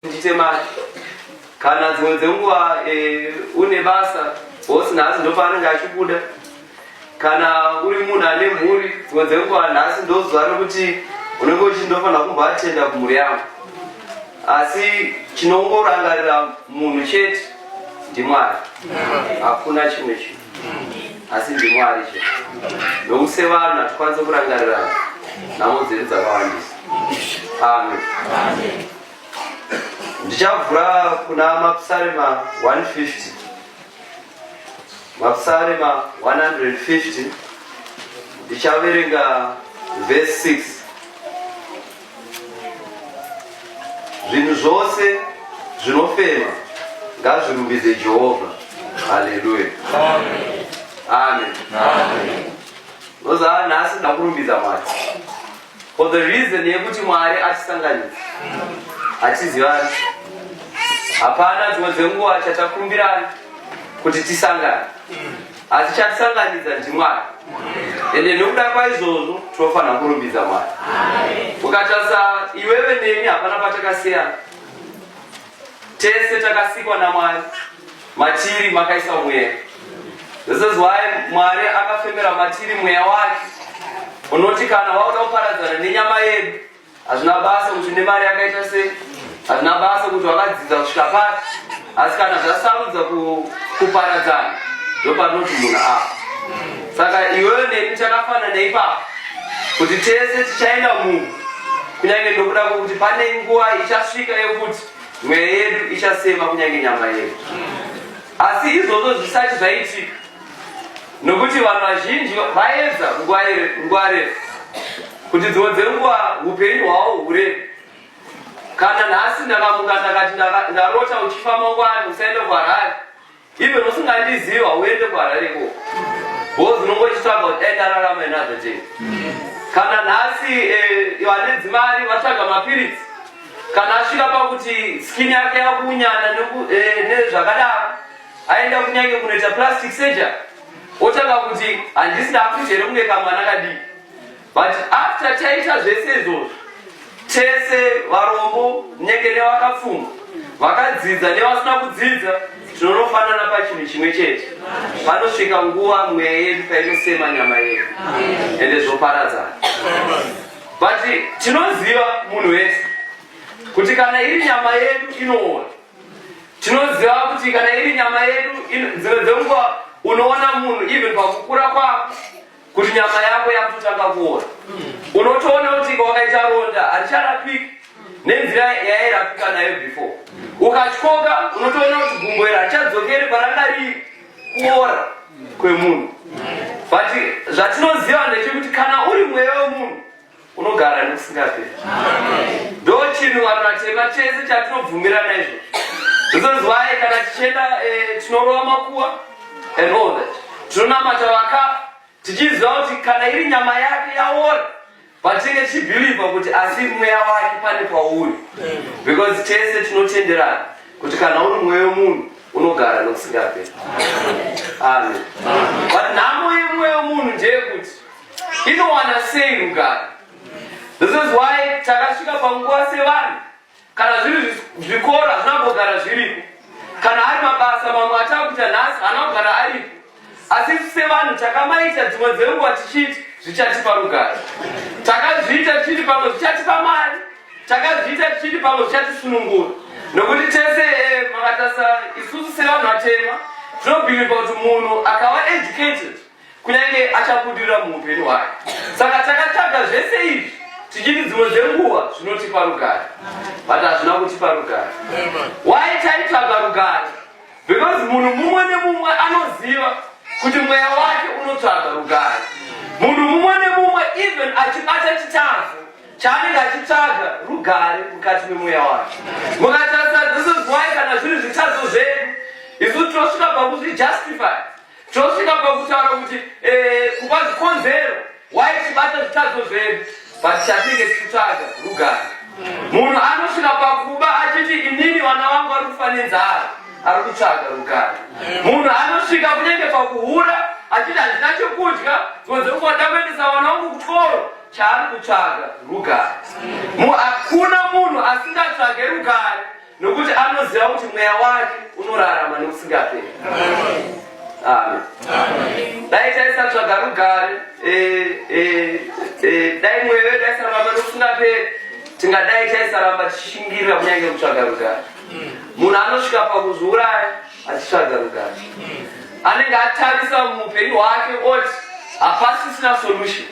Ndiite mari kana dzimwe dzenguva e, une basa bosi nhasi ndopaanenge achibuda kana uri munhu ane mhuri dzimwe dzenguva nhasi ndozuva rekuti unenge uchindofanira kumboatenda kumhuri yangu asi chinongorangarira munhu chete ndimwari hakuna chimwe chinhu asi ndimwari chete nokuti sevanhu hatikwanise kurangarirana nhamo dzedu dzakawandisa amen ndichavhura kuna mapsarema 150 mapsarema 150 ndichaverenga vhesi 6 Zvinhu zvose zvinofema ngazvirumbidze Jehovha. Haleluya. Amen. Nozaa nhasi ndakurumbidza Mwari. For the reason yekuti Mwari atisanganisa. Hatizivani. Hapana dzimwe dzenguva chatakumbirana kuti tisangane. Asi chatisanganidza ndiMwari. Ende nokuda kwaizvozvo tinofanira kurumbidza Mwari. Ukatarisa iwewe neni hapana patakasiyana. Tese takasikwa naMwari. Matiri makaisa mweya. This is why Mwari akafemera matiri mweya wake. Unoti kana wakuda kuparadzana nenyama yedu Hazvina basa kuti une mari yakaita sei, hazvina basa kuti wakadzidza kusvika papi, asi kana zvasarudza kuparadzana ndopanoti munhu afa. Saka iwewe neni takafanana ipapo kuti tese tichaenda muvhu, kunyange ndokuda kwokuti pane nguva ichasvika yekuti mweya yedu ichasema kunyange nyama yedu. Asi izvozvo zvisati zvaitika, Nokuti vanhu vazhinji vaedza nguva refu kuti dzimwe dzenguva upenyu hwavo hurebe. Kana nhasi ndakamuka ndakati ndarota uchifa mangwani usaende kuHarare, even usingandizivi hauende kuHarare ikoko because unonge uchitsvaga kuti dai ndararama another day. Kana nhasi eh, vane dzimari vatsvaga mapiritsi, kana asvika pakuti skin yake yakunyana eh, nezvakadaro Aenda kunyange kunoita plastic surgery otanga kuti handisi ndakuita here kunge kamwana kadiki but after taita zvese izvozvo tese varombo nenge nevakapfuma vakadzidza nevasina kudzidza tinonofanana pachinhu chimwe chete panosvika nguva mweya yedu painosema nyama yedu ende zvoparadzana but tinoziva munhu wese kuti kana iri nyama yedu inoora Tinoziva kuti kana iri nyama yedu, dzimwe dzenguva unoona munhu even pakukura kwako kuti nyama yako yakutotanga kuora. Unotoona kuti wakaita ronda haricharapiki nenzira yairapika nayo before. Ukatyoka unotoona kuti gumbo iri harichadzokeri paranga riri kuora kwemunhu. But zvatinoziva ndechekuti kana uri mweya wemunhu unogara nekusingaperi. Ndo chinhu vanhu vatema chese chatinobvumirana izvo. This is why kana tichienda eh, tinorova makuwa and all that. Tinonamata vakafa tichiziva kuti kana iri nyama yake yaora patinenge tichibhilivha kuti asi mweya wake pane pauri because tese tinotenderana kuti kana uri mweya wemunhu unogara nokusingaperi. Amen. But nhamo yemweya wemunhu ndeyekuti Inowana sei rugare? This is why takasvika panguva sevanhu, kana zviri zvikoro hazvina kumbogara zviriko, kana ari mabasa mamwe atakuita nhasi haana kugara aripo, asi isu sevanhu takamaita dzimwe dzenguva tichiti zvichatipa rugare. Takazviita tichiti pamwe zvichatipa mari, takazviita tichiti pamwe zvichatisunungura, nokuti tese eh, makatarisa isusu sevanhu vatema tinobhilivha kuti munhu akava educated kunyange achabudirira muupenyu hwake. Saka takatsvaga zvese izvi tichiti dzimwe dzenguva zvinotipa rugare, but hazvina kutipa rugare. Why taitsvaga rugare? Because munhu mumwe nemumwe anoziva kuti mweya wake unotsvaga rugare. Munhu mumwe nemumwe even achibata chitadzo chaanenge achitsvaga rugare mukati memweya wake. Mukatarisa, this is why kana zviri zvitadzo zvedu isu tinosvika pakuzvijustify Tosvika pakutaura kuti eh, kupa zvikonzero why tichibata zvitadzo zvedu but chatinenge tichitsvaga rugare. Munhu anosvika pakuba achiti inini vana vangu vari kufa nenzara, ari kutsvaga rugare. Munhu anosvika kunyange pakuhura achiti handina chekudya, dzimwe dzenguva nda kuendesa vana vangu kuchikoro, chaari kutsvaga rugare. Hakuna munhu asingatsvage rugare. Anoziva kuti mweya wake unorarama nekusingaperi. Amen. Dai taisatsvaga rugare, dai mweya wedu aisararama nekusingaperi, tingadai taisaramba tichishingirira kunyange kutsvaga rugare. Munhu anosvika pakuzviuraya achitsvaga rugare. Anenge atarisa muupenyu hwake oti hapasisina solution.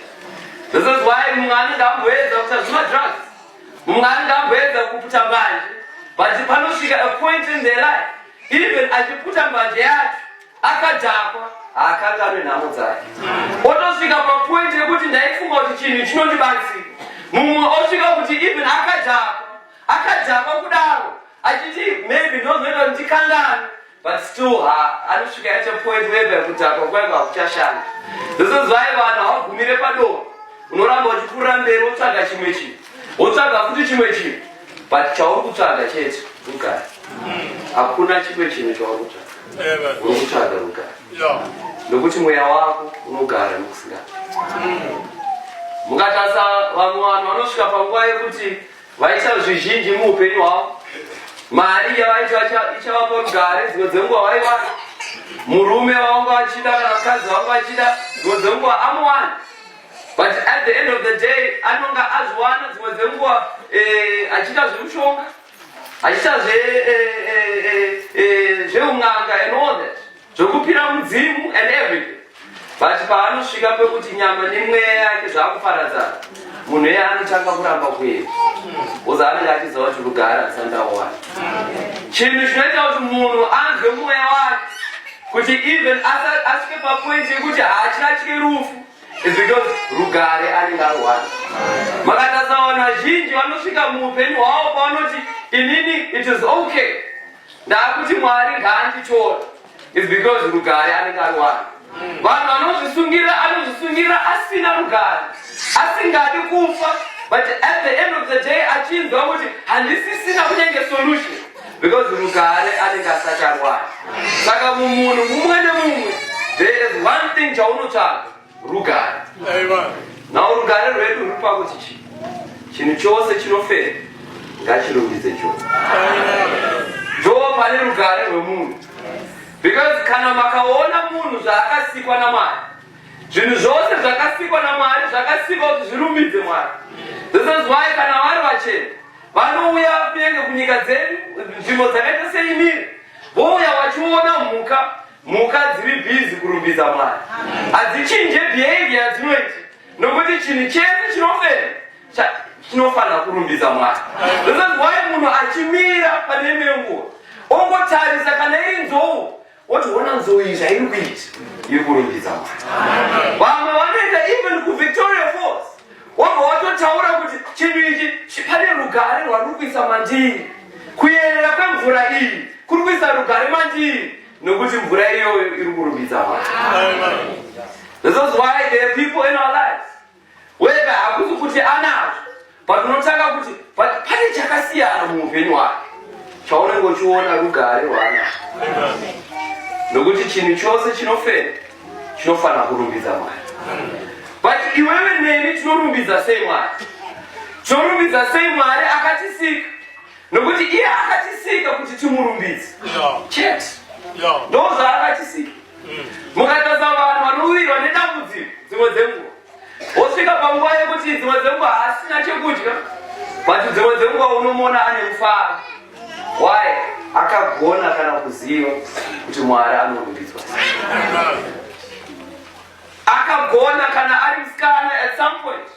This is why mumwe anenge amboedza kuita zvemadrugs, mumwe anenge amboedza kuputa mbanje, but panosvika a point in their life, even achiputa mbanje yacho akadhakwa, haakanganwe nhamo dzake. Otosvika papoint yekuti ndaifunga kuti chinhu chinondibatsira. Mumwe osvika kuti even akadhakwa, akadhakwa kudaro, achiti maybe ndozoita kuti ndikangane, but still ha anosvika at a point whereby kudhakwa kwaiko hakuchashanda. This is why vanhu havagumire padoro. Unoramba uchipfuurira mberi, wotsvaga chimwe chinhu, wotsvaga futi chimwe chinhu, but chauri kutsvaga chete rugare. Hakuna chimwe chinhu chauri kutsvaga. Uri kutsvaga rugare nokuti mweya wako unogara nokusingaperi. Mukatarisa, vamwe vanhu vanosvika panguva yekuti vaita zvizhinji muupenyu hwavo. Mari yavaita ichavapa rugare, dzimwe dzenguva vaiwana. Murume vavanga vachida kana mukadzi vanga vachida, dzimwe dzenguva amuwana, but at the end of the day anonga azviwana, dzimwe dzenguva achiita zvemushonga, achiita zveun'anga and all that, zvekupira mudzimu and everything, but paanosvika pekuti nyama nemweya yake zvaakuparadzana, munhu iye anotanga kuramba kuenda, because anenge achiziva kuti rugare handisati ndauwana. Chinhu chinoita kuti munhu anzwe mweya wake kuti even asvike papoint yekuti haachatye rufu is because rugare anenge aruwana. Makatarisa, vanhu vazhinji vanosvika muupenyu hwavo pavanoti, "Inini it is okay, ndaakuti Mwari ngaanditora," is because rugare anenge aruwana. Vanhu vanozvisungira, anozvisungira asina rugare, asingadi kufa, but at the end of the day achinzwa kuti handisisina kunyange solution, because rugare anenge asati arwara. Saka mumunhu mumwe nemumwe there is one thing chaunotsvaga, rugare. Nawo rugare rwedu ruri pakuti chii? Chinhu chose chinofema ngachirumbidze Jehovha. Ndo pane rugare rwemunhu, because kana makaona munhu zvaakasikwa naMwari, zvinhu zvose zvakasikwa naMwari zvakasikwa kuti zvirumbidze Mwari. This is why kana vari vachena vanouya kunyange kunyika dzedu, nzvimbo dzakaita seimiri, vouya vachiona mhuka. Mhuka dziri busy kurumbidza Mwari, hadzichinje behavior yadzinoita, nokuti chinhu chese chinofema chinofanira kurumbidza Mwari. This is why munhu achimira pane imwe nguva ongotarisa, kana iri nzou, wotiona nzou iyi zvairi kuita, iri kurumbidza Mwari. Vamwe vanoenda even kuVictoria Falls, wabva watotaura kuti chinhu ichi pane rugare rwari kuisa mandiri. Kuyerera kwemvura iyi kuri kuisa rugare mandiri, nokuti mvura iyoyo iri kurumbidza Mwari. This is why there are people in our lives whereby hakusi kuti anazvo, but unotanga kuti, but pane chakasiyana muupenyu hwake chaunenge uchiona, rugare rwaanazvo, nokuti chinhu chose chinofema chinofanira kurumbidza Mwari. But iwewe neni tinorumbidza sei Mwari? Tinorumbidza sei Mwari akatisika? Nokuti iye akatisika kuti timurumbidze chete. Ndo zvaakatisika. Mukatarisa, vanhu vanowirwa nedambudziko dzimwe dzenguva, wosvika panguva yekuti dzimwe dzenguva haasina chekudya, but dzimwe dzenguva unomuona ane mufaro. Why? Akagona kana kuziva kuti Mwari anorumbidzwa. Akagona, kana ari musikana, at some point,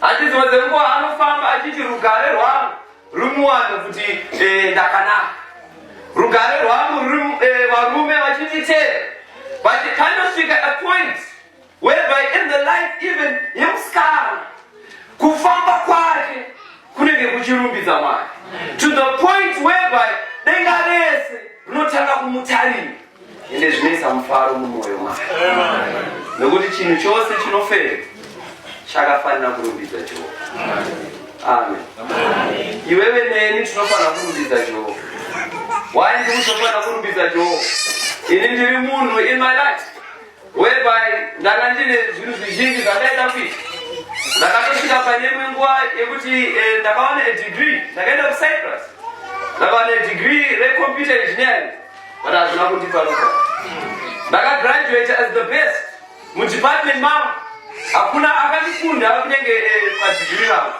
handi dzimwe dzenguva anofamba achiti rugare rwangu rumuwana kuti ndakanaka, rugare rwangu ruri varume vachinditera. But panosvika a point whereby in the life even yemusikana, kufamba kwake kunenge kuchirumbidza Mwari to the point whereby denga rese rinotanga kumutarira, ende zvinoisa mufaro mumwoyo mwake, nokuti chinhu chose chinofema chakafanira kurumbidza Jehovha. Amen. Iwewe neni tinofanira kurumbidza Jehovha. Why ndiri kutofanira kurumbidza Jehovha? Ini ndiri munhu in my life whereby ndanga ndine zvinhu zvizhinji zvandaida kuita. Ndakatosvika pane imwe nguva yekuti ndakawana a degree, ndakaenda kuCyprus. Ndava nedegree recomputer engineering, but hazvina kundipa rugare. Ndakagraduate as the best mudepartment mangu, hakuna akandikunda kunyange padegree rangu,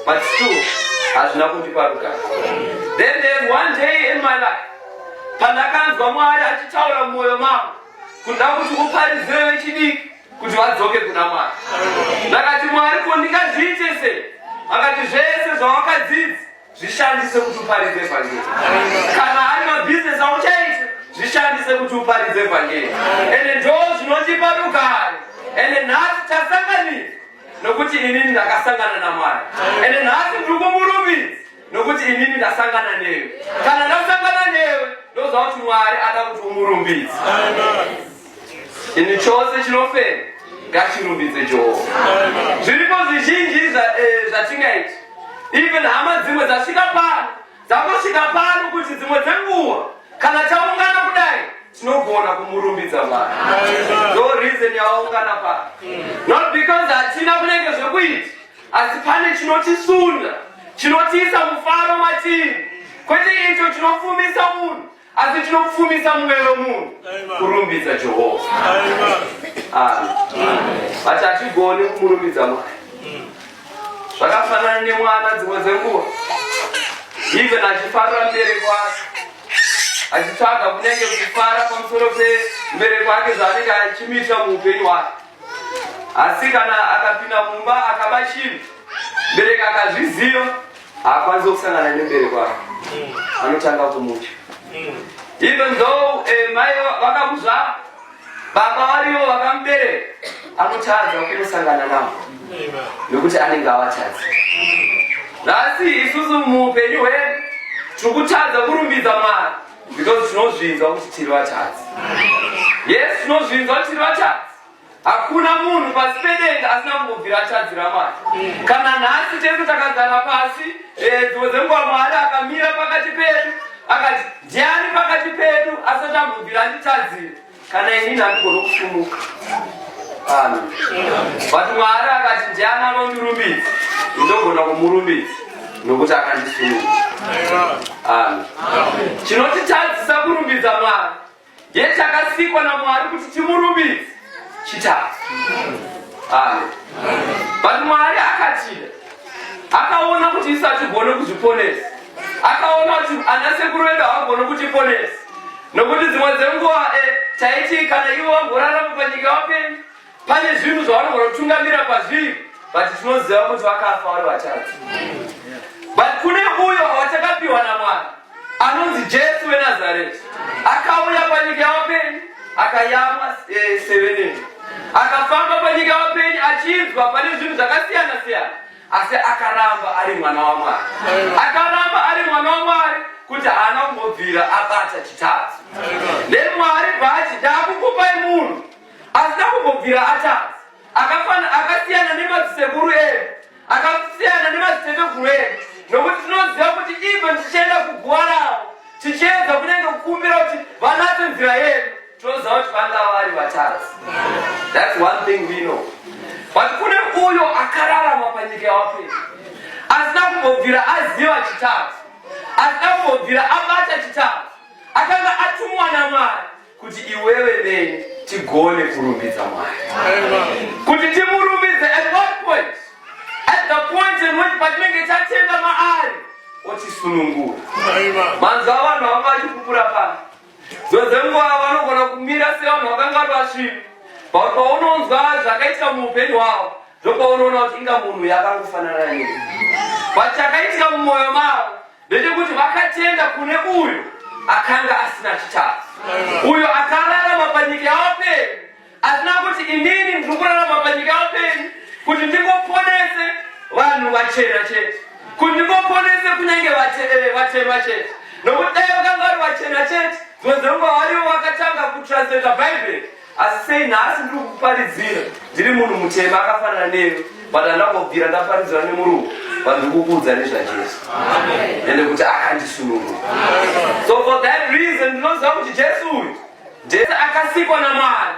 but still hazvina kundipa rugare. Then there's one day in my life pandakanzwa Mwari achitaura mumwoyo mangu kuda kuti uparidzire vechidiki kuti vadzoke kuna Mwari. Ndakati, "Mwari, ko ndingazviite sei?" Akati, "Zvese zvawakadzidza zvishandise kuti uparidze vhangeri. Kana ari mabhizinesi auchaita, zvishandise kuti uparidze vhangeri." Ende ndo zvinotipa rugare. Ende nhasi tasanganisa nokuti inini ndakasangana naMwari. Ende nhasi ndiri kumurumbidza nokuti inini ndasangana newe. Kana ndasangana newe, ndoziva kuti Mwari ada kuti umurumbidze. Chinhu chose chinofema ngachirumbidze Jehovha. Zviripo zvizhinji zvatingaita. Even hama dzimwe dzasvika pano, dzangosvika pano kuti dzimwe dzenguva kana taungana kudai tinogona kumurumbidza Mwari. Ndo reason yawaungana pano, not because hatina kunenge zvekuita, asi pane chinotisunda, chinotiisa mufaro matiri. Kwete icho chinopfumisa munhu, asi chinopfumisa mumwe wemunhu, kurumbidza Jehovha. Amen. But hatigoni kumurumbidza Mwari. Zvakafanana nemwana, dzimwe dzenguva even achifarira mubereki wake, achitsvaga kunenge kufara pamusoro pemubereki wake zvaanenge achimuitira muupenyu hwake, asi kana akapinda mumba akaba chinhu, mubereki akazviziva, haakwanisi kusangana nemubereki wake, anotanga kumutya, even though mai vakamuzvara, baba varivo vakamubereka, anotadza kunosangana navo nekuti anenge avatadza. Nhasi isusu muupenyu hwedu tiri kutadza kurumbidza Mwari because tinozvinzwa kuti tiri vatadzi. Yes, tinozvinzwa kuti tiri vatadzi. Hakuna munhu pasi pedenga asina kumbobvira atadzira Mwari. Kana nhasi tese takagara pasi, dzimwe dzenguva Mwari akamira pakati pedu akati, "Ndiani pakati pedu asati ambobvira anditadzira?" Kana inini handigoni kusumuka. Amen. But Mwari akati, "Ndiani anondirumbidza?" Ndogona kumurumbidza nokuti akandisununga. Amen. Chinotitadzisa kurumbidza Mwari ye takasikwa naMwari kuti timurumbidze chitatu. Amen. But Mwari akatida, akaona kuti isu hatigone kuzviponesa, akaona kuti ana sekuru vedu havagone kutiponesa, nokuti dzimwe dzenguva taiti kana ivo vamborarama panyika vapenyu, pane zvinhu zvavanogona kutungamira pazviri, but tinoziva kuti vakafa vari vatadzi. But kune uyo watakapiwa naMwari anonzi Jesu weNazareti, akauya panyika yavapenyu, akayamwa seveneni, akafamba panyika yavapenyu achinzwa pane zvinhu zvakasiyana siyana, asi akaramba ari mwana waMwari. Akaramba ari mwana waMwari kuti haana kumbobvira abata chitadzi. Then Mwari bvaati, "Ndakukupai munhu asina kumbobvira atadza, akafana akasiyana nemadzisekuru edu, akasiyana nemadziteteguru edu," nokuti tinoziva kuti even tichienda kuguva ravo, tichiedza kunenge kukumbira kuti vanatse nzira yedu, tinoziva kuti vanga vari vatadzi. That's one thing we know. But kune uyo akararama panyika yavapenyu asina kumbobvira aziva chitadzi, asina kumbobvira abata chitadzi, akanga atumwa naMwari kuti iwewe neni tigone kurumbidza Mwari, kuti timurumbidze. At what point? At the point in which patinenge tatenda maari, otisunungura. Manzwa vanhu vanga vachipupura pano. Dzimwe dzenguva vanogona kumira sevanhu vakanga vari vasvivi, but paunonzwa zvakaitika muupenyu hwavo, ndopaunoona kuti inga munhu yakangofanana neni. But chakaitika mumwoyo mavo ndechekuti vakatenda kune uyu akanga asina chitadzi, uyo akararama panyika yavapenyu asina kuti, "Inini ndiri kurarama panyika yavapenyu kuti ndingoponese vanhu vachena chete, kuti ndingoponese kunyange vatema chete," nokuti dai vakanga vari vachena chete, dzimwe dzenguva varivo vakatanga kutranslata Bhaibheri. Asi sei nhasi ndiri kukuparidzira ndiri munhu mutema akafanana newe, but handambobvira ndaparidzira nemurungu, but ndiri kukuudza nezvaJesu ende kuti akandisunungura. So for that reason ndinoziva kuti Jesu uyu, Jesu akasikwa naMwari.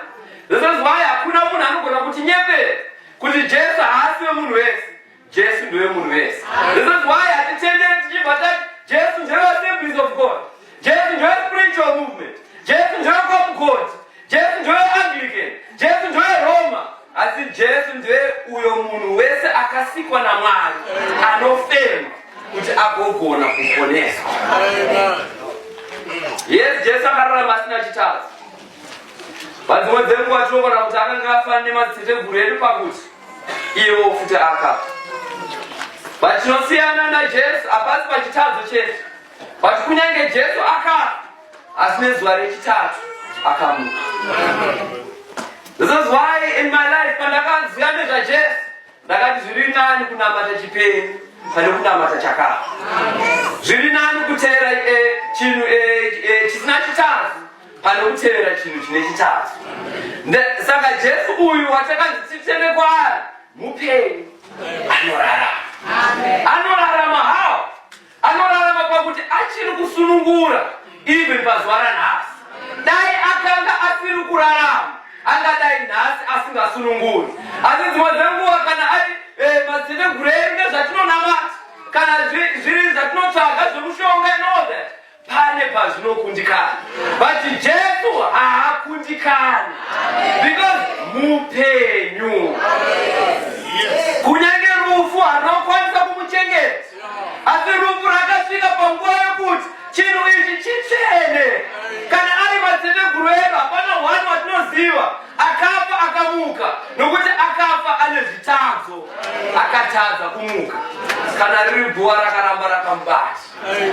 This is why hakuna munhu anogona kutinyepera kuti Jesu haasi wemunhu wese. Jesu ndewemunhu wese. This is why hatitenderi tichibva tati Jesu ndeweAssemblies of God, Jesu ndewe-spiritual movement, Jesu ndewekwamugoti, Jesu ndewe-Anglican, Jesu ndeweRoma, asi Jesu ndeye uyo munhu wese akasikwa naMwari anofema kuti agogona kuponeswa. Yes, Jesu akararama asina chitadzo. Padzimwe dzenguva tinogona kuti akanga afanana nemadziteteguru edu pakuti iyewo futi akafa. But chinosiyana naJesu hapasi pachitadzo chete, but kunyange Jesu akafa, asi nezuva rechitatu akamuka. This is why in my life pandakaziva nezvaJesu, ndakati zviri nani kunamata chipenyu pane kunamata chakafa. Zviri nani kutevera chinhu chisina chitadzo pane kutevera chinhu chine chitadzo. Saka Jesu uyu watakanzi titende kwaari mupenyu, anorarama. Anorarama how? Anorarama pakuti achiri kusunungura even pazuva ranhasi. Dai akanga asiri kurarama, angadai nhasi asingasununguri. Asi dzimwe dzenguva kana ari madziteteguru edu nezvatinonamata, kana zviri zvatinotsvaga zvemushonga and all that, pane pazvinokundikana. But Jesu haakundikani because mupenyu. Kunyange rufu haruna kukwanisa kumuchengeta, asi rufu rakasvika panguva yekuti chinhu ichi chitsvene. Kana ari madziteteguru edu, hapana one watinoziva akafa akamuka, nokuti akafa ane zvitadzo, akatadza kumuka. Kana riri guva rakaramba rakamubata.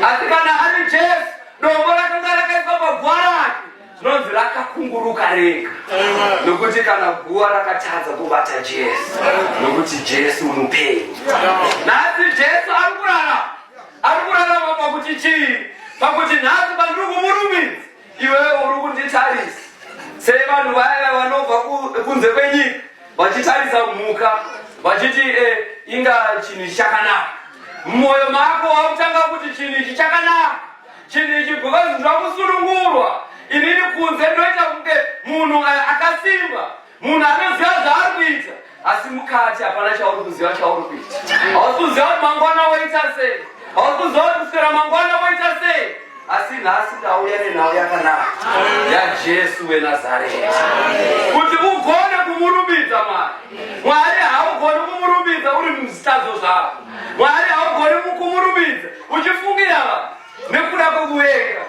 Asi kana ari Jesu, dombo rakanga rakaiswa paguva rake, zvinonzi rakakunguruka rega, nokuti kana guva rakatadza kubata Jesu, nokuti Jesu mupenyu. Nhasi Jesu ari kurarama. Ari kurarama pakuti chii? Pakuti nhasi pandiri kumurumbidza, iwewe uri kunditarisa sevanhu vaya vanobva kunze kwenyika vachitarisa mhuka vachiti inga chinhu ichi chakanaka. Mumwoyo mako wakutanga kuti chinhu ichi chakanaka, chinhu ichi, because ndinokusunungurwa inini. Kunze ndoita kunge munhu akasimba, munhu anoziva zvaari kuita, asi mukati hapana chauri kuziva chauri kuita. Hausi kuziva kuti mangwana woita sei, hausi kuziva kuti kuswera mangwana woita sei. Asi nhasi ndauya nenhau yakanaka yaJesu weNazareti kuti ugone kumurumbidza Mwari. Mwari haugoni kumurumbidza uri muzvitadzo zvako. Mwari haugoni kumurumbidza uchifungira vanhu nekuda kwekuvenga,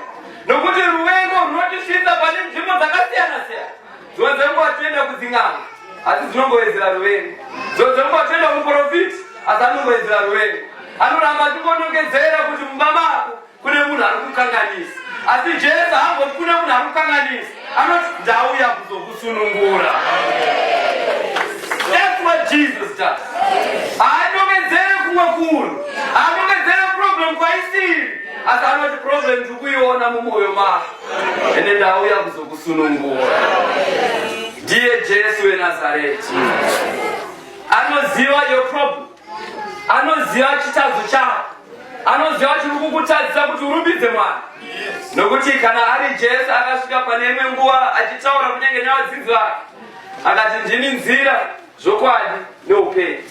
nokuti ruvengo runotisvitsa pane nzvimbo dzakasiyana siyana. Dzimwe dzenguva tinoenda kudzin'anga, asi dzinongowedzera ruvengo. Dzimwe dzenguva tinoenda kumuprofiti, asi anongowedzera ruvengo. Anoramba achingonongedzera kuti mumba mako kune munhu ari kukanganisa. Asi Jesu haangoti kune munhu ari kukanganisa, anoti ndauya kuzokusunungura. That's what Jesus does. Haanongedzere kumwe kunhu, haanongedzere problem kwaisiri, asi anoti problem ndiri kuiona mumwoyo mako, ende ndauya kuzokusunungura. Ndiye Jesu weNazareti, anoziva your problem, anoziva chitadzo chako, anoziva chiri kukutadzisa kuti urumbidze Mwari. Nokuti kana ari Jesu akasvika pane imwe nguva achitaura kunyange nevadzidzi vake, akati ndini nzira, zvokwadi neupenyu,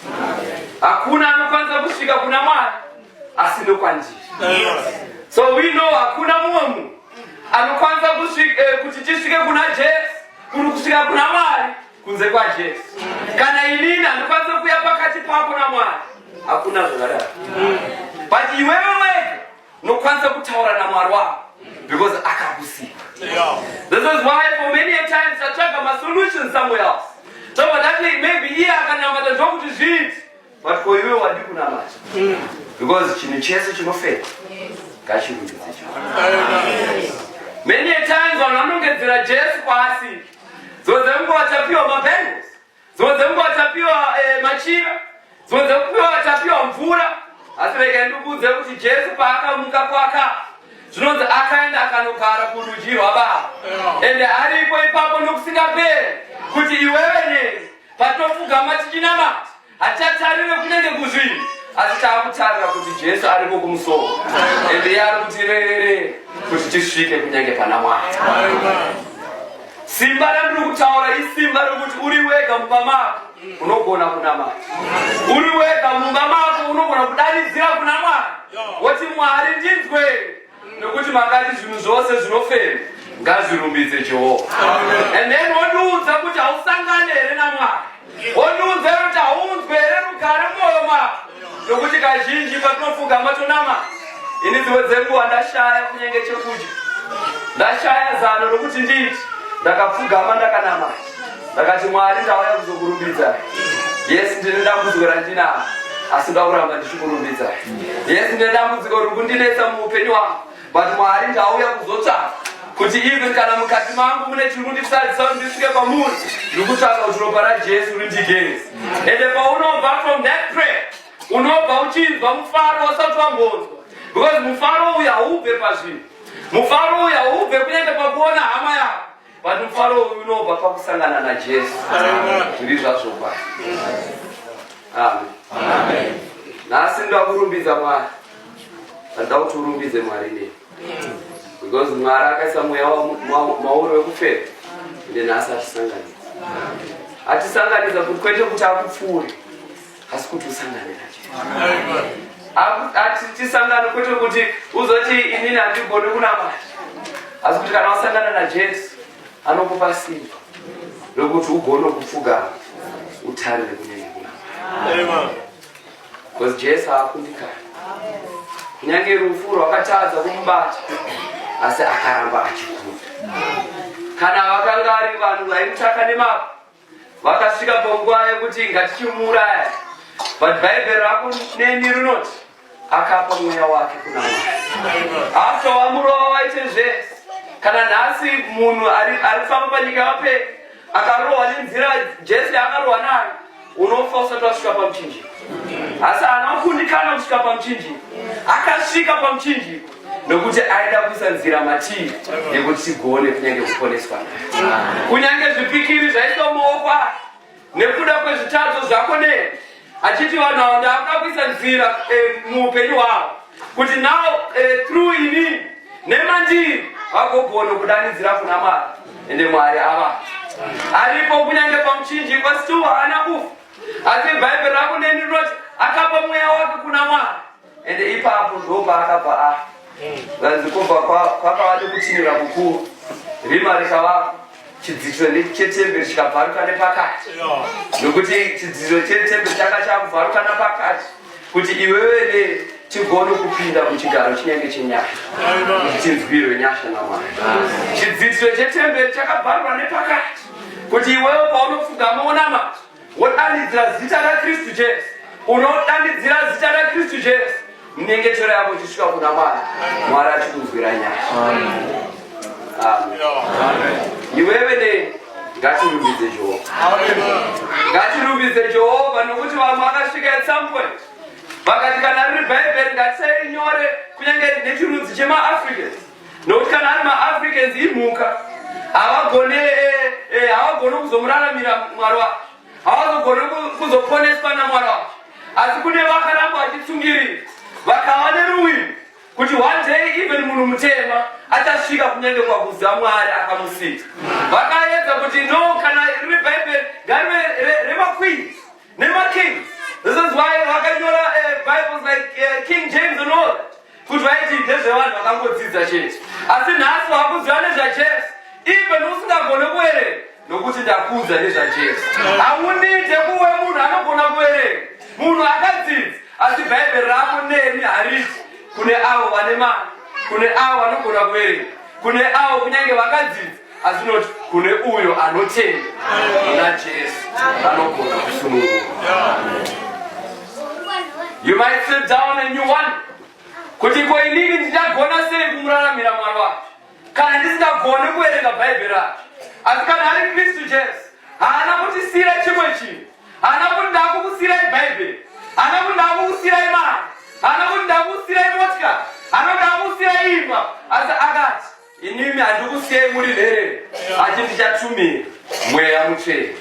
hakuna anokwanisa kusvika kuna Mwari asi nokwandiri. So we know hakuna mumwe munhu anokwanisa kuti tisvike kuna Jesu, kuri kusvika kuna Mwari, kunze kwaJesu. Kana inini handikwanisa kuuya pakati pako naMwari, hakuna zvakadaro. But iwewe wega unokwanisa kutaura naMwari wako because akakusika. This is why for many a times tatsvaga masolutions somewhere else, tobva tati maybe iye akanamata ndokuti zviiti. But for iwe wadi kunamata, because chinhu chese chinofema ngachirumbidze Jehovha. Many a times vanhu vanongedzera Jesu kwaasiri. Dzimwe dzenguva tapiwa mabangles, dzimwe dzenguva tapiwa machira, dzimwe dzenguva tapiwa mvura. Asi regai ndikuudze kuti Jesu paakamuka kwakafa, zvinonzi akaenda akanogara kurudyi rwaBaba, ende aripo ipapo nokusingaperi, kuti iwewe neni patinopfugama tichinamata, hatichatarire kunenge kuzvinhu, asi taakutarira kuti Jesu ariko kumusoro, ende iye ari kutirerere kuti tisvike kunyange pana Mwari. Simba randiri kutaura isimba rekuti uri wega mumba mako. Unogona kunamata uri wega mumba mako, unogona kudanidzira kuna Mwari woti, "Mwari, ndinzwe, nekuti makati zvinhu zvose zvinofema ngazvirumbidze Jehovha." And then wondiudza kuti hausangane here naMwari? Wondiudza kuti haunzwe here rugare mumwoyo mako? Nokuti kazhinji patinopfugama tonamata, ini dzimwe dzenguva ndashaya kunyange chekudya, ndashaya zano rokuti nditi, ndakapfugama, ndakanamata, ndakati, "Mwari, ndauya kuzokurumbidzai. Yes, ndine dambudziko randinaro, asi ndoda kuramba ndichikurumbidzai. Yes, ndine dambudziko riri kundinetsa muupenyu hwangu, but Mwari, ndauya kuzotsvaka kuti even kana mukati mangu mune chiri kundisadzisa kuti ndisvike kwamuri, ndiri kutsvaka kuti ropa raJesu rindigeze." Ende paunobva from that prayer, unobva uchinzwa mufaro wasati wambonzwa, because mufaro uyu haubve pazvinhu, mufaro uyu haubve kunyange pakuona hama yako, but mufaro uyu unobva pakusangana naJesu. Zviri zvazvokwadi. Amen. Nhasi ndoda kurumbidza Mwari. Handida kuti urumbidze Mwari nei, because Mwari akaisa mweya mauri wekufema, ende nhasi atisanganidza, atisanganidza kuti kwete kuti akupfuure, asi kuti usangane naJesu. Ati tisangane kwete kuti uzoti, "Inini handigoni kunamata," asi kuti kana wasangana naJesu, anokupa simba rekuti ugone kupfugama, utarire kunyange kunamata, because Jesu haakundikani. Kunyange rufu rwakatadza kumubata, asi akaramba achikunda. Kana vakanga ari vanhu vaimutaka nemabwe, vakasvika panguva yekuti ngatichimuuraya, but Bhaibheri rako neni rinoti akapa mweya wake kuna Mwari after wamurova, waite zvese. Kana nhasi munhu ari kufamba panyika yape akarohwa nenzira Jesu yaakarohwa nayo, unofa usati wasvika pamuchinjiko. Asi haana kukundikana kusvika pamuchinjiko. Akasvika pamuchinjiko nokuti aida kuisa nzira matiri yekuti tigone kunyange kuponeswa naye. Kunyange zvipikiri zvaiswa mumaoko ake nekuda kwezvitadzo zvako nei, achiti vanhu ava ndakuda kuisa nzira muupenyu hwavo kuti now through inini nemandiri vagogona kudanidzira kuna Mwari. Ende Mwari ava aripo kunyange pamuchinjikwa, still haana kufa, asi Bhaibheri rako neni rinoti akapa mweya wake kuna Mwari. Ende ipapo ndo paakabva afa. Vanzi kubva kwakava nekutinhira kukuru, rima rikavako, chidzitiro chetemberi chikabvaruka nepakati, nokuti chidzitiro chetemberi changa chakubvaruka napakati kuti iwewe ne tigone kupinda muchigaro chinenge chenyasha, kuti tinzwirwe nyasha naMwari. Chidzitiro chetemberi chakabvarurwa nepakati kuti iwewe paunopfugama wonamata, wodanidzira zita raKristu Jesu, unodanidzira zita raKristu Jesu, minyengetero yako ichisvika kuna Mwari, Mwari achikunzwira nyasha. Amen. Iwewe ne ngatirumbidze Jehovha, ngatirumbidze Jehovha, nokuti vamwe vakasvika at some point vakati, kana riri Bhaibheri, ngatisainyore kunyange nechirudzi chemaAfricans, nokuti kana ari maAfricans imhuka, havagone havagoni kuzomuraramira Mwari wacho, havazogoni kuzoponeswa naMwari wacho. Asi kune vakaramba vachitsungirira, vakava neruwimbo kuti one day even munhu mutema achasvika kunyange kwakuziva Mwari akamusika. Vakaedza kuti no, kana riri Bhaibheri, ngarive remaqueens nemakings. This is why vakanyora Bibles like King James and all that, kuti vaiti ndezvevanhu vakangodzidza chete. Asi nhasi wakuziva nezvaJesu even usingagone kuverenga, nokuti ndakuudza nezvaJesu. Haunide kuve munhu anogona kuverenga, munhu akadzidza, asi Bhaibheri rako neni hariti kune avo vane mari, kune avo vanogona kuverenga, kune avo kunyange vakadzidza, asi inoti kune uyo anotenda kuna Jesu anogona kusunungurwa. You might sit down and you wonder kuti, ko inini ndichagona sei kumuraramira Mwari wacho kana ndisingagoni kuverenga Bhaibheri racho? Asi kana ari Kristu Jesu, haana kutisiyira chimwe chinhu. Haana kuti, "Ndakukusiyirai Bhaibheri." Haana kuti, "Ndakukusiyirai mari." Haana kuti, "Ndakukusiyirai motikari." Haana kuti, "Ndakukusiyirai imba." Asi akati, "Inimi handikusiyai muri nherere, asi ndichatumira Mweya Mutsvene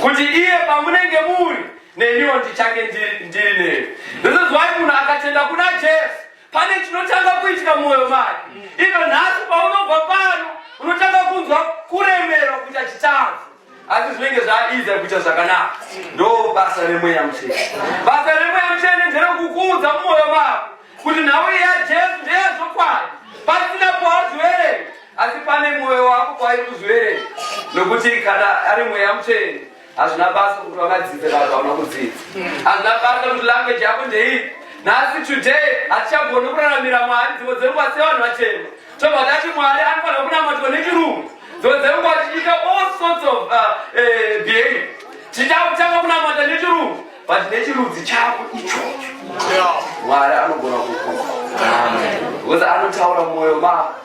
kuti iye pamunenge muri, neniwo ndichange ndiri newe." This is why munhu akatenda kuna Jesu, pane chinotanga kuitika mumwoyo make. Even nhasi paunobva pano, unotanga kunzwa kuremerwa kuita chitadzo. Asi zvinenge zvaiza kuita zvakanaka. Ndo basa remweya mutsvene. Basa remweya mutsvene nderekukuudza mumwoyo mako kuti nhau iyi yaJesu ndeyezvokwadi, pasina pawaziverenga, asi pane mwoyo wako kwairi kuzviverenga. Nokuti kana ari mweya mutsvene, hazvina basa kuti wakadzidza kana kuti hauna kudzidza, hazvina basa kuti language yako ndeipi. Nhasi today hatichagoni kuraramira Mwari dzimwe dzenguva sevanhu vatema. Tobva tati Mwari anofanira kunamatwa nechirungu. Dzimwe dzenguva tichiita all sorts of behavior, tichitanga kunamata nechirungu, but nechirudzi chako ichocho Mwari anogona kukuza, because anotaura mwoyo mako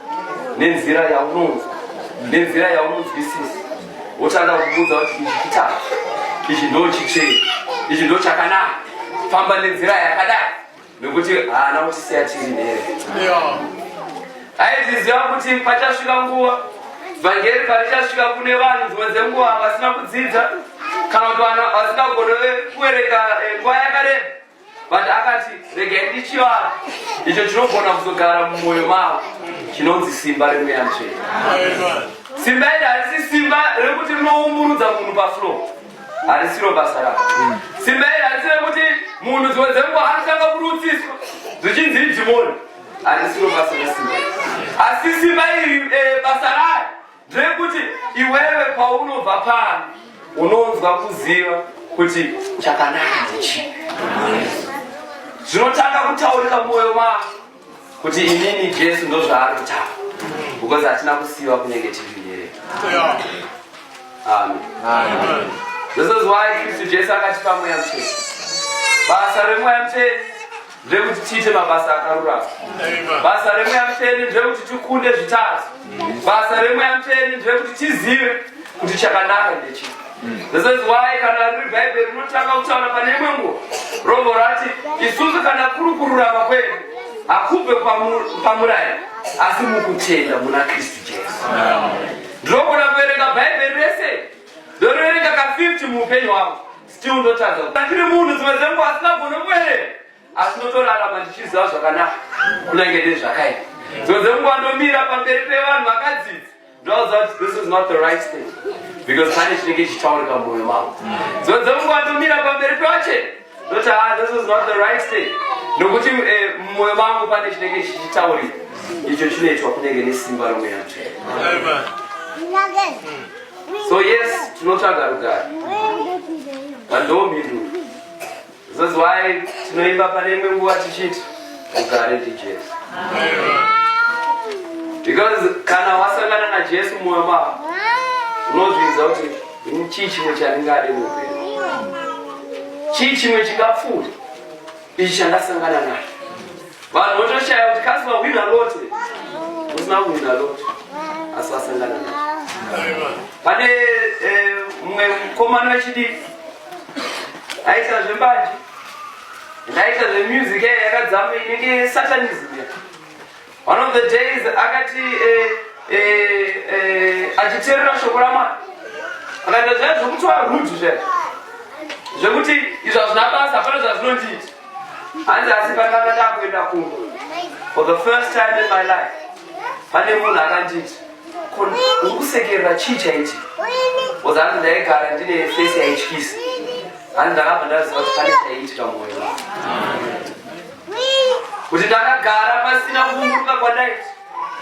nenzira yaunonzwa, nenzira yaunonzwisisa, wotanga kukuudza kuti ichi chitatu, ichi ndo chitsvene, ichi ndo chakanaka, famba nenzira yakadai, nekuti haana kutisiya tiri nhere. Aiziziva kuti pachasvika nguva vhangeri parichasvika kune vanhu dzimwe dzenguva vasina kudzidza kana kuti vanhu vasingagone kuverenga nguva yakareba, but akati regai ndichivapa icho chinogona kuzogara mumwoyo mavo, chinonzi simba remweya mutsvene. Simba iri harisi simba rekuti rinoumburudza munhu pafloor, harisiro basa rako. Simba iri harisi rekuti munhu dzimwe dzenguva anotanga kurutsiswa zvichinzi idhimoni, harisiro basa resimba. Asi simba iri basa rayo ndrekuti iwewe paunobva pano unonzwa kuziva kuti chakanaka ndechii. Zvinotanga kutaurika mwoyo mako kuti inini Jesu ndozvaari kutaura, because hatina kusiyiwa kunenge tiri here. Amen. This is why Kristu Jesu akatipa mweya mutsvene. Basa remweya mutsvene ndrekuti tiite mabasa akarurama. Basa remweya mutsvene ndrekuti tikunde zvitadzo. Basa remweya mutsvene ndrekuti tizive kuti chakanaka ndechii. This is why kana riri Bhaibheri rinotanga kutaura pane imwe nguva, rombo rati isusu kana kuri kururama kwedu hakubve pamurayiro, asi mukutenda muna Kristu Jesu. Ndinogona kuverenga Bhaibheri rese, ndoriverenga ka 50 muupenyu hwangu, still ndotadza. Ndiri munhu dzimwe dzenguva asingagoni kuverenga, asi ndotorarama ndichiziva zvakanaka kunyange nezvakaipa. Dzimwe dzenguva ndomira pamberi pevanhu vakadzidza, ndovaudza kuti this is not the right thing, because pane chinenge chichitaurika mumwoyo mavo. Dzimwe dzenguva ndomira pamberi pevachena, ndoti, "Ah, this is not the right thing," nokuti mumwoyo mangu pane chinenge chichitaurika, icho chinoitwa kunenge nesimba romweya mutsvene. So yes, tinotsvaga rugare, ndo mhinduro. This is why tinoimba pane imwe nguva tichiti rugare ndiJesu, because kana wasangana naJesu mumwoyo mako, unozvidza kuti chii chimwe chandingade muupenyu, chii chimwe chingapfuura ichi chandasangana nacho. Vanhu votoshaya kuti kasi wahwina lotto, usina kuhwina lotto, asi wasangana nacho. Pane mumwe mukomana wechidiki aita zvembanje, ndaita zvemusic yakadzama inenge satanism. One of the days akati achiteerera shoko raMwari, akaita zvaya zvokutova rude, zvaya zvekuti izvo hazvina basa, hapana zvazvinondiita. Hanzi asi pandanga ndakuenda kumba, for the first time in my life, pane munhu akanditi, "Uri kusekerera, chii chaitika?" Because hanzi ndaigara ndine face yaityisa. Hanzi ndakabva ndaziva kuti pane chaiitika mumwoyo mangu, kuti ndakagara pasina kuumburuka kwandaita,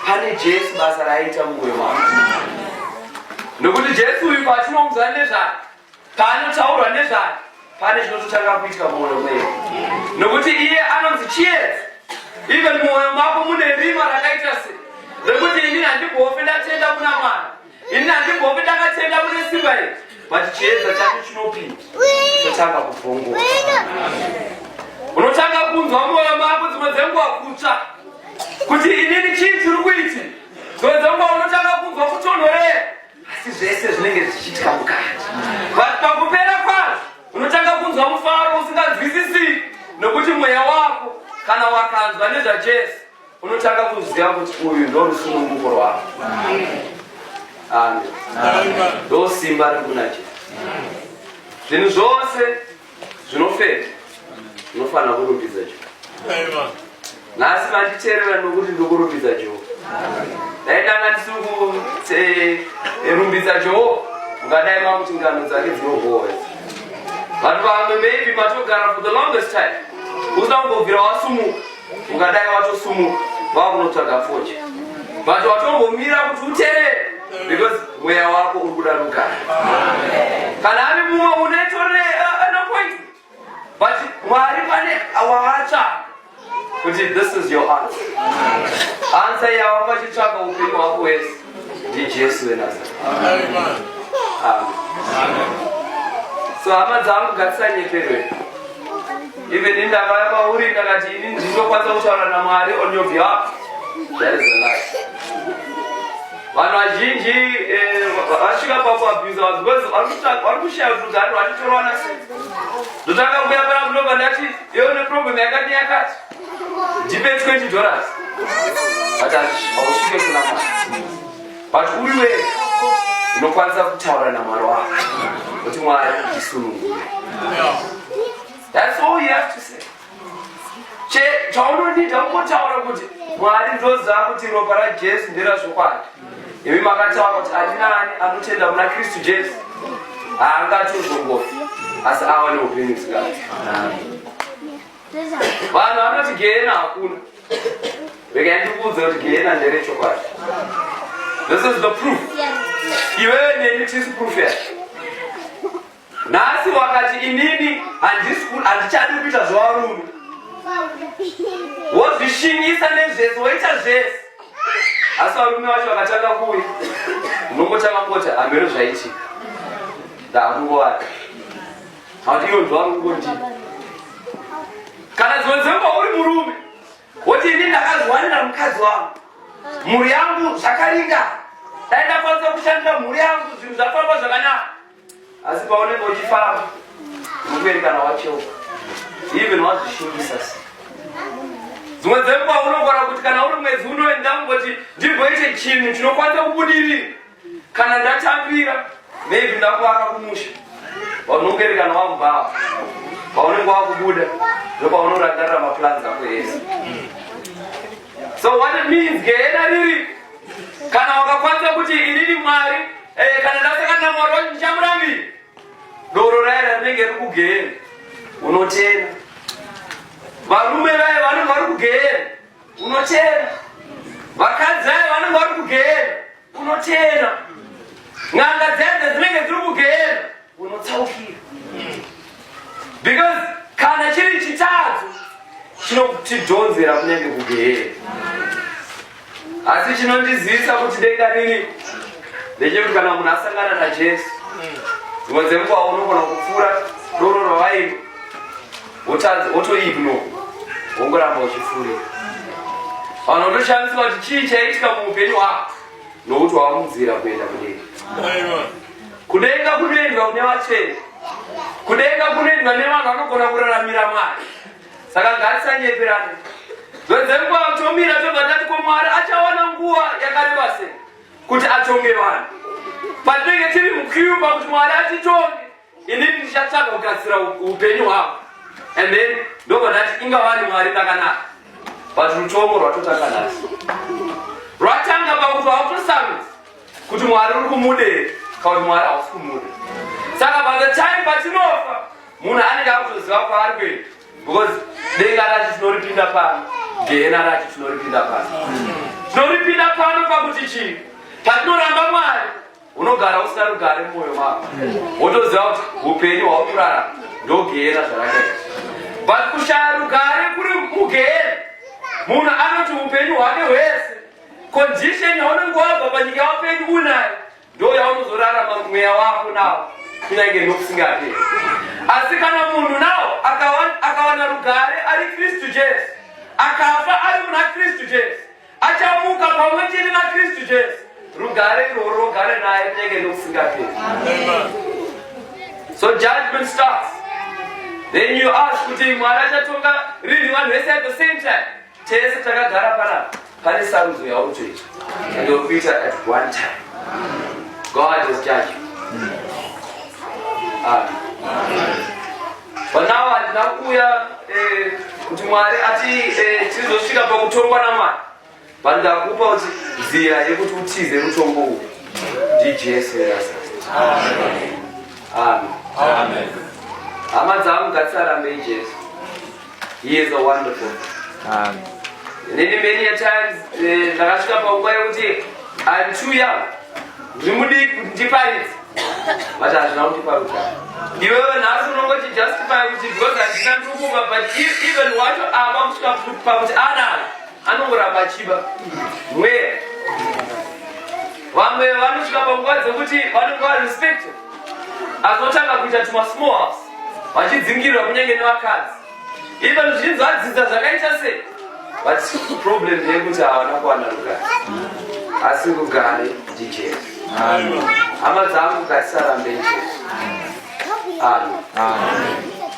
pane Jesu basa raaita mumwoyo mangu. Nokuti Jesu uyu patinounzwa nezvake, paanotaurwa nezvake, pane chinototanga kuitika mumwoyo mwedu, nokuti iye anonzi chiedza. Even mumwoyo mako mune rima rakaita sei rekuti inini handimbofi ndatenda muna Mwari, inini handimbofi ndakatenda mune simba iri, but chiedza chacho chinopinda, chotanga kubvongora. Unotanga kunzwa mwoyo mako dzimwe dzenguva kutsva kuti inini chii chiri kuitika. Dzimwe dzenguva unotanga kunzwa kutonhorera, asi zvese zvinenge zvichiitika mukati. But pakupera kwazvo unotanga kunzwa mufaro usinganzwisisi, nokuti mweya wako kana wakanzwa nezvaJesu, unotanga kuziva kuti uyu ndo rusununguko rwako. Amen. Ndo simba riri kuna Jesu. Zvinhu zvose zvinofema zvinofanira kurumbidza Jehovha. Nhasi manditeerera nokuti ndikurumbidza Jehovha. Dai ndanga ndisiri kurumbidza Jehovha, Ungadai makuti ngano dzake dzinobhowa. Vanhu vamwe maybe matogara for the longest time usina kumbobvira wasumuka, ungadai watosumuka vakunotsvaga fodya, but watombomira kuti uterere because mweya wako uri kuda rugare. Kana ari mumwe unetorere an appointment, but Mwari pane waatsvaga kuti this is your answer. Answer yawanga uchitsvaga upenyu hwako hwese ndiJesu weNazareta. Amen. So hama dzangu, ngatisanyeperwe. Even indakauya kwauri ndakati ini ndinokwanisa kutaura naMwari on your behalf, that is a lie. Vanhu vazhinji vasvika pakuabusa vanhu because vari kushaya kuti rugare rwachitorwa nasei. Ndotanga kuuya pana ndobva ndati, "Iwe une problem yakati yakati, ndipe $20," but hausvike kuna Mwari. But uri wega unokwanisa kutaura naMwari wako kuti, "Mwari, ndisunungure." That's all you have to say. Chaunonida kungotaura kuti, "Mwari, ndoziva kuti ropa raJesu nderazvokwadi. Imi makataura kuti ani naani anotenda muna Kristu Jesu haangatozongofi, asi awane upenyu usingaperi." Vanhu vanoti gehena hakuna. Regai ndikuudze kuti gehena nderechokwadi. This is the proof. Iwewe neni tisi proof yacho. Nhasi wakati, "Inini handichadi kuita zvevarume," wozvishingisa nezvese, woita zvese, asi varume vacho vakatanga kuuya, unongotanga kungoti, "Hameno zvaitika, ndakungovata." Hauti ivo ndvari kungondii. Kana dzimwe dzenguva uri murume, woti, "Ini ndakazwanira mukadzi wangu, mhuri yangu zvakaringana, dai ndakwanisa kushandira mhuri yangu, zvinhu zvafamba zvakanaka." Asi paunenge uchifamba, unokuerekana wacheuka, even wazvishingisa. Se dzimwe dzenguva unogona kuti kana uri mwedzi unoenda kungoti ndimboite chinhu chinokwanisa kubudirira, kana ndatambira maybe ndakuvaka kumusha, paunongerekana wamubhawa, paunenge wakubuda, ndopaunorangarira maplans ako ese. So what it means, gehena riri. Kana wakakwanisa kuti, "Inini Mwari, kana ndasangana naMwari wacho, ndichamurambira," doro raya rinenge riri kugehena, unotena. Varume vaya vanenge vari kugehena, unotena. Vakadzi vaya vanenge vari kugehena, unotena. N'anga dzedze dzinenge dziri kugehena, unotsaukira, because kana chiri chitadzo chinotidhonzera kunyange kugehena. Asi chinondizivisa kuti denga riri ndechekuti kana munhu asangana naJesu, dzimwe dzenguva unogona kupfuura doro ravaimba, wotoignore, wongoramba uchipfuurira. Vanhu votoshandiswa kuti chii chaitika muupenyu hwako, nokuti wava munzira kuenda kudenga. Kudenga kunoendwa kune vatsvene. Kudenga kunoendwa nevanhu vanogona kuraramira Mwari. Saka ngatisanyeperane. Dzodzenguva tomira tobva tati, "Ko Mwari achawana nguva yakareba sei kuti atonge vanhu?" Patinenge tiri muqueue pakuti Mwari atitonge, inini ndichatsvaga kugadzira upenyu hwako and then ndobva ndati, "Ingavani Mwari ndakanaka." But rutongo rwatotanga nhasi, rwatanga pakuti wautosarudza kuti Mwari uri kumuda here kana kuti Mwari hausi kumuda. Saka by the time patinofa, munhu anenge akutoziva kwaari kuenda, because denga racho tinoripinda pano, gehena racho tinoripinda pano. Tinoripinda pano pakuti chii? Patinoramba Mwari, unogara usina rugare mumwoyo mako, wotoziva kuti upenyu hwauri kurarama ndogehena zvarakaita. But kushaya rugare kuri mugehena, munhu anoti upenyu hwake hwese, condition yaunenge wabva panyika yaupenyu unayo ndo yaunozorarama mweya wako nawo kunyange nokusingaperi. Asi kana munhu nawo akawana rugare ari Kristu Jesu, akafa ari muna Kristu Jesu, achamuka pamwe chete naKristu Jesu, rugare irworwo rogare naye kunyange nokusingaperi. So judgment starts. Then you ask kuti Mwari achatonga rini vanhu vese at the same time? Tese takagara panapa, pane sarudzo yautoita and uri kuita at one time. God is judging. Amen. But now handina kuuya kuti Mwari ati tizosvika pakutongwa naMwari, but ndakupa kuti nzira yekuti utize rutongo uhu ndiJesu weNazareti. Jesu. Amen. Hama dzangu, ngatisarambei Jesu. He is a wonderful. Inini many a times ndakasvika panguva yekuti I'm too young, ndiri mudiki kuti ndiparidze, but hazvina kundipa rugare. Iwewe nhasi unongoti justify kuti because handina, ndiri kuba, but even wacho ava kusvika pakuti anayo, anongoramba achiba mweya. Vamwe vanosvika panguva dzekuti vanenge varespected, azotanga kuita tuma small house, vachidzingirirwa kunyange nevakadzi, even zvinzi vadzidza zvakaita sei, but problem ndeyekuti havana kuwana rugare. Asi rugare ndiJesu. Hama dzangu, ngatisarambei Jesu. Amen.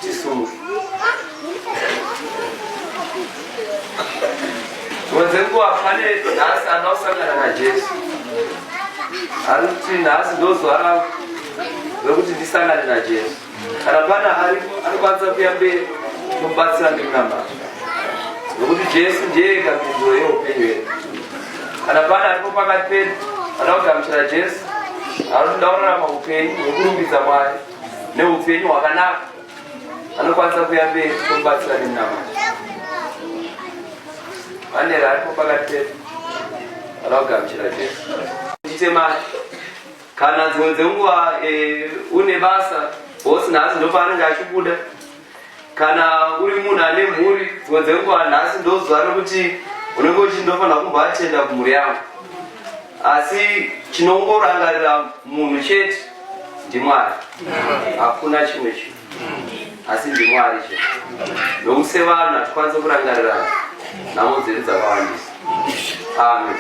Tisumuke. Dzimwe dzenguva pane nhasi anoda kusangana naJesu, ari kuti nhasi ndozuva rangu rekuti ndisangane naJesu. Kana pana aripo anokwanisa kuya mberi, tomubatsira nemunamato, nokuti Jesu ndiye ega mhinduro yeupenyu hwedu. Kana pana aripo pakati pedu anoda kugamuchira Jesu, anotoda kurarama upenyu hwekurumbidza Mwari neupenyu hwakanaka, anokwanisa kuya mberi, tomubatsira nemunamato. Pane aripo pakati pedu anoda kugamuchira Jesu? Ndite mari. Kana dzimwe dzenguva une basa, bosi nhasi ndopaanenge achibuda. Kana uri munhu ane mhuri, dzimwe dzenguva nhasi ndozuva rekuti unenge uchindofanira kumboatenda kumhuri yangu. Asi chinongorangarira munhu chete ndiMwari, hakuna chimwe chinhu asi ndiMwari chete, nokuti sevanhu hatikwanisi kurangarirana, nhamo dzedu dzakawandisa. Amen.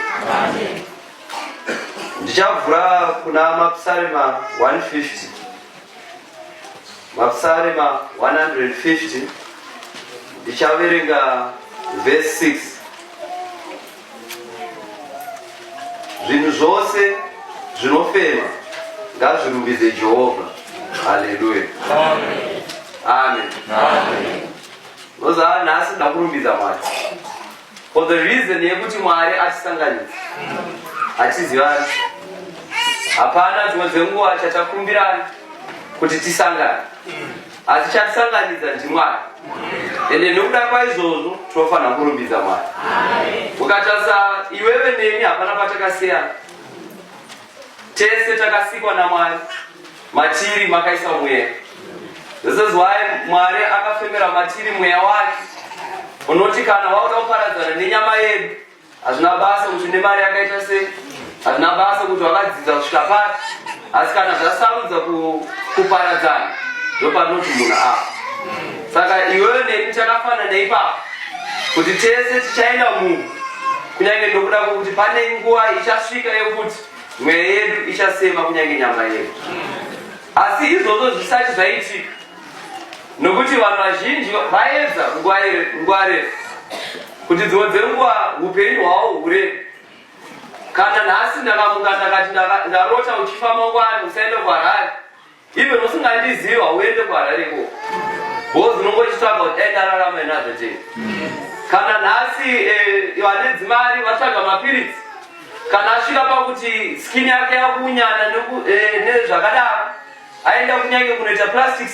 Ndichavhura kuna Mapsalema 150, Mapsalema 150, ndichaverenga vhesi 6. Zvinhu zvose zvinofema ngazvirumbidze Jehovha. Haleluya, amen. Unoziva, nhasi ndakurumbidza Mwari for the reason yekuti Mwari atisanganidza. Hatizivani, hapana dzimwe dzenguva chatakumbirana kuti tisangane, asi chatisanganidza ndiMwari. Ende nekuda kwaizvozvo tinofanira kurumbidza Mwari. Ukatarisa iwewe neni, hapana patakasiyana. Tese takasikwa naMwari, matiri makaisa mweya. This is why Mwari akafemera matiri mweya wake, unoti kana wauda kuparadzana nenyama yedu, hazvina basa kuti une mari yakaita sei, hazvina basa kuti wakadzidza kusvika papi, asi kana zvasarudza kuparadzana, ndopanoti munhu afa. Saka iwewe neni takafanana ipapo, kuti tese tichaenda muvhu, kunyange ndokuda kwokuti pane nguva ichasvika yekuti mweya yedu ichasema kunyange nyama yedu. Asi izvozvo zvisati zvaitika, nokuti vanhu vazhinji vaedza nguva refu kuti dzimwe dzenguva upenyu hwavo hurefu. Kana nhasi ndakamuka ndakati ndarota uchifa mangwani, usaende kuHarare, even usingandiziva, uende kuHarare ikoko, because unongochitsvaga kuti dai ndararama another day. Kana nhasi vane dzimari vatsvaga mapiritsi, kana asvika pakuti skin yake yakunyana nezvakadaro, aenda kunyange kunoita plastic.